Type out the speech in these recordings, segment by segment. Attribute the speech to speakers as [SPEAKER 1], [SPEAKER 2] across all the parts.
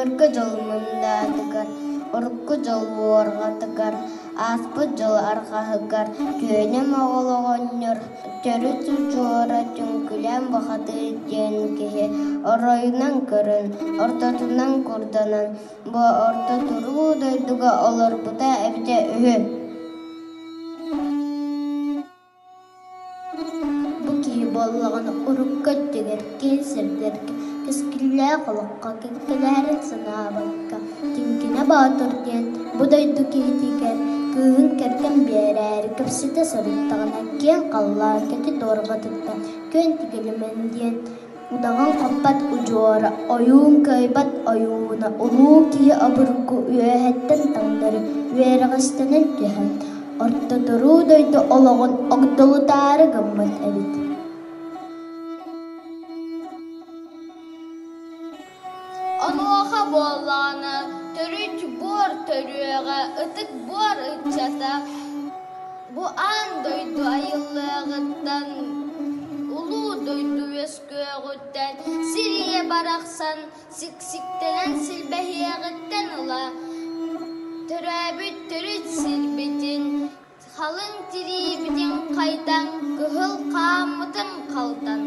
[SPEAKER 1] Былыргы дьол мындаатыгар, урукку дьол уорҕатыгар, ааспыт дьол арҕаһыгар Түөнэ Моҕол оҕонньор төрүт удьуора Түҥкүлээн бухатыыр диэн киһи оройунан көрөн, ортотунан курданан, бу орто туруу дойдуга олорбута эбитэ үһү. Бу киһи буоллаҕына урукку өттүгэр киэҥ сирдэргэ кэскиллээх олоххо кэккэлэһэрин санаабакка, Тиҥкинэ Боотур диэн бу дойду киһитигэр кыыһын кэргэн биэрээри кэпсэтэ сырыттаҕына киэҥ халлаан кэтит уорҕатыттан күөн тигилимэн диэн удаҕан хоппот удьуора, ойуун кыайбат ойууна, улуу киһи обургу үөһэттэн таҥнары үөрэҕистэнэн түһэн, орто туруу дойду олоҕун огдолутаары гыммыт эбит.
[SPEAKER 2] Онуоха буоллаҕына төрүт буор төрүөҕэ, ытык буор ыччата бу аан дойду айыллыаҕыттан, улуу дойду үөскүөҕүттэн сир ийэ барахсан сиксиктэнэн силбэһиэҕиттэн ыла төрөөбүт төрүт сирбитин, халыҥ тириибитин хайтан, кыһыл хааммытын халтан.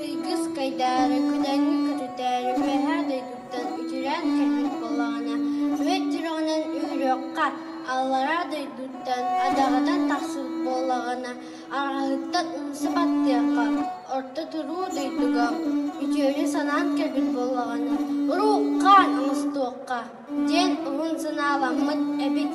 [SPEAKER 3] Ыйгыс кайдаары, күдэҥҥэ көтүтээри үөһээ дойдуттан үтүрээн кэлбит буоллаҕына, үөт сүрэҕинэн үүрүөххэ, аллараа дойдуттан адаҕатан тахсыбыт буоллаҕына, арҕаһыттан умса баттыахха, орто туруу дойдуга үтүөнү санаан кэлбит буоллаҕына, уруу-хаан оҥостуохха диэн уһун санааламмыт эбит.